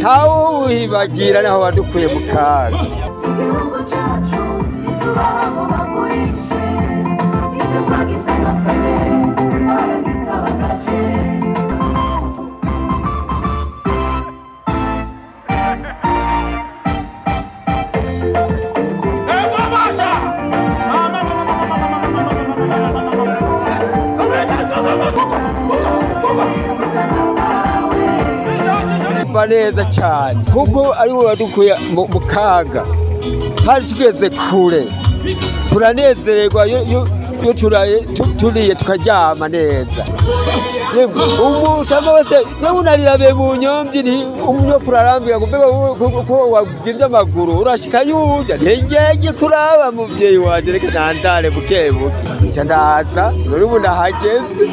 Ntawuhibagira naho wadukuye mu kaga. Igihugu cyacu ntitubaha ngo bagurishe ibyo twagisanasane barabitabagaje. Mva neza cyane kuko ari we wadukuye mu kaga, hari tugeze kure, turanezererwa iyo turaye turiye tukaryama neza. Umuntu wese nawe unarirabe mu nyombyi umunyokuru arambwira ngo mbega ko wavyimbye amaguru urashika yuja ntingenge kuraba muvyeyi wanje, reka nandare buke buke nca ndaza none ubu ndahageze.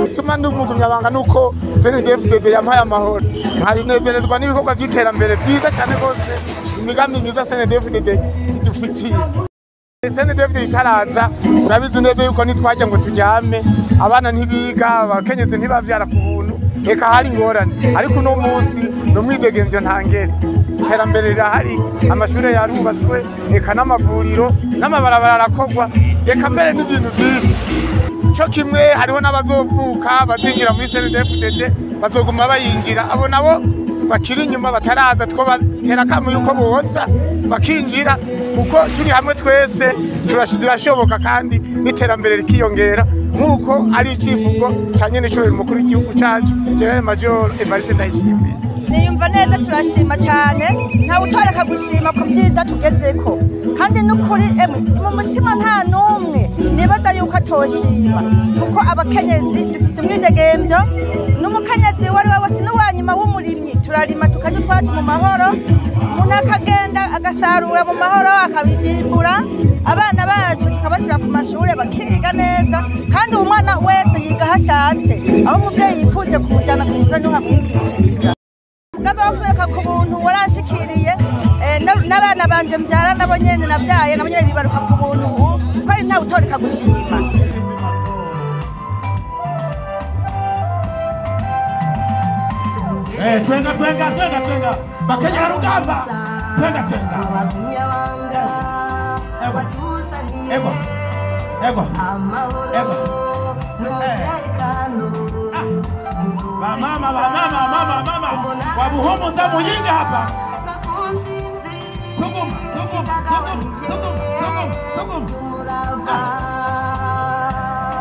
Ituma ndi umugumyabanga nuko CNDD-FDD yampaye amahoro, nkanezerezwa n'ibikorwa by'iterambere byiza cyane rwose, imigambi myiza CNDD-FDD idufitiye. CNDD-FDD itaraza urabizi neza yuko nitwajya ngo turyame, abana ntibiga, abakenyezi ntibavyara ku buntu, reka hari ingorane. Ariko uno munsi ni umwidegemvyo ntangere, iterambere rirahari, amashure yarubatswe, reka n'amavuriro n'amabarabara arakorwa, reka mbere n'ibintu vyinshi. Co kimwe hariho n'abazovuka bazinjira muri CNDD-FDD bazoguma bayinjira, abo nabo bakiri inyuma bataraza two batera akamu yuko boza bakinjira, kuko turi hamwe twese birashoboka kandi n'iterambere rikiyongera, nk'uko ari icivugo ca nyenecubahiro umukuru w'igihugu cacu General Major Evariste Ndayishimiye. Niyumva neza, turashima cyane, ntawe utoreka gushima ku byiza tugezeko, kandi n'ukuri emwe mu mutima nta n'umwe nibaza yuko atoshima, kuko abakenyezi dufise umwidegemvyo, n'umukenyezi uwo ari we wese n'uwanyuma w'umurimyi turarima tukarya utwacu mu mahoro, umuntu akagenda agasarura mu mahoro akabyimbura, abana bacu tukabashyira ku mashure bakiga neza, kandi umwana wese yiga aho ashatse, aho umuvyeyi yifuje kumujana kw'ishure niho amwigishiriza. Umugambi wo kubereka ku buntu waranshikiriye, n'abana banje mvyara nabo nyene navyaye nabo nyene bibaruka ku buntu ubu, ko ari ntawe utoreka gushima. Twenga twenga twenga twenga bakenyera rugamba twenga twenga ego ego ego ego Mama mama mama mama wabuhumuza muyinga hapa suguma suguma suguma suguma suguma suguma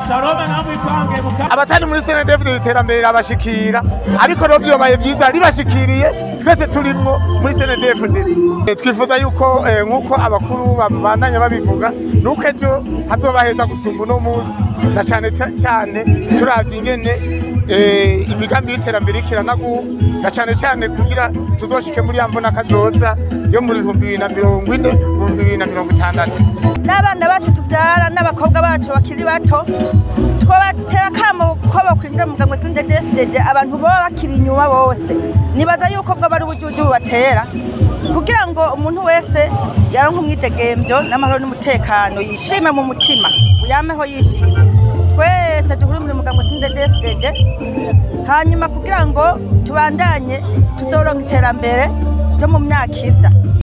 Shalome namwe ipange muka. Abatari muri CNDD-FDD iterambere rirabashikira, ariko rero vyobaye vyiza ribashikiriye twese turimwo muri CNDD-FDD. Twifuza yuko nk'uko abakuru babandanya babivuga, nuko ejo hazobaheza gusumba uno munsi, na cane cane turavye ingene imigambi y'iterambere ikiranaguka, na cane cane kugira tuzoshike muri ya mbona kazoza yo muri 2040 2060. N'abana bacu tuvyara n'abakobwa bacu bakiri bato twobatera akamo ko bokwinjira mu mugambwe CNDD-FDD, abantu boba bakiri inyuma bose nibaza yuko bwo bari ubujuju bubatera, kugira ngo umuntu wese yaronke umwidegemvyo n'amahoro n'umutekano, yishime mu mutima, uyameho yishimye, twese duhurumire umugambwe CNDD-FDD, hanyuma kugira ngo tubandanye tuzoronka iterambere ryo mu myaka iza.